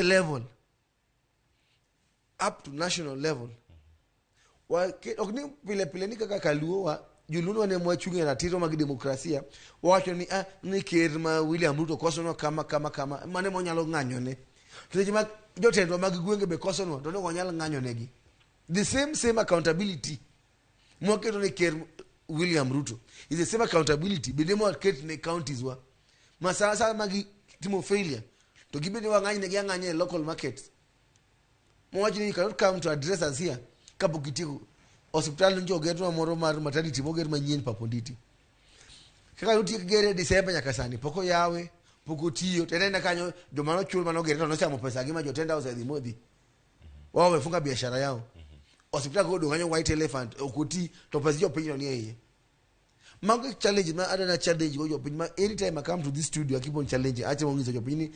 Level up to national level. Ok ni pile pile ni kaka kaluo wa joluo wane mwachung' e ratiro mag demokrasia, wawacho ni ah, ni ker ma William Ruto kosonwa kama kama kama, mane monyalo ng'anyone. To seche ma jotendwa mag gwenge be kosonwa, to ne ok wanyal ng'anyonegi. The same same accountability mwaketo ne ker William Ruto is the same accountability bende mwaket ne counties wa, ma sa sa ma gitimo failure to gibende wang'any negi ang'anya e local markets, mowach ni you cannot come to address us here kapok gitieko osiptal. Njo ogerwa moro mar maternity moger manyien Paponditi, kaka notiek gere December nyaka sani pok oyawe, pok otiyo. To en kanyo joma nochul manogere to nochamo pesa gi ma jotenda osedhi modhi wao, wamefunga biashara yao. Hospitali koro odong' kanyo, white elephant, ok oti to pesa jopiny no ni e iye. Mago challenge ma adana challenge go jopiny ma anytime I come to this studio, I keep on challenging. Atemo nyiso jopiny ni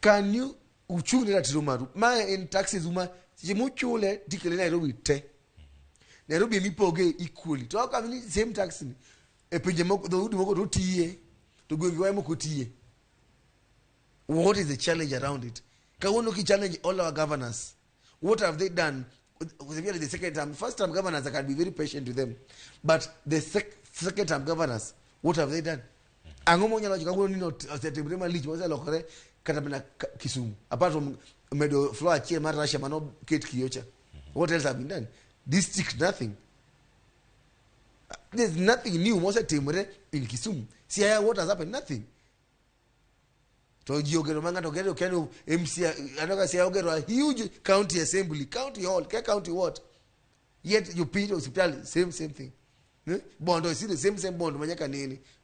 can you uchung' ne ratiro maru ma en taxes uma seche muchule tikele Nairobi te, Nairobi emipoge equally, to ok ni same tax ni e pinje moko, dhoudi moko to tiye to gwenge wa moko tiye. What is the challenge around it? Kawuono ki challenge all our governors, what have they done? Especially the second term. First term governors, I can be very patient with them, but the second term governors, what have they done? Ang'o monyalo wacho kawuono ni osetimore malich moselokore kata mana Kisumu, apart from medo floor achiel mar Russia manoket kiyocha? What else have been done? District, nothing. There's nothing new mosetimore in Kisumu. Siaya, what has happened? Nothing. To ji ogero ma ng'ato gero kendo MCA aneno ka Siaya ogero a huge county assembly, county hall ke county what, yet jopiny hospital same same thing. Eh? Bondo is still the same same Bondo manyaka nene.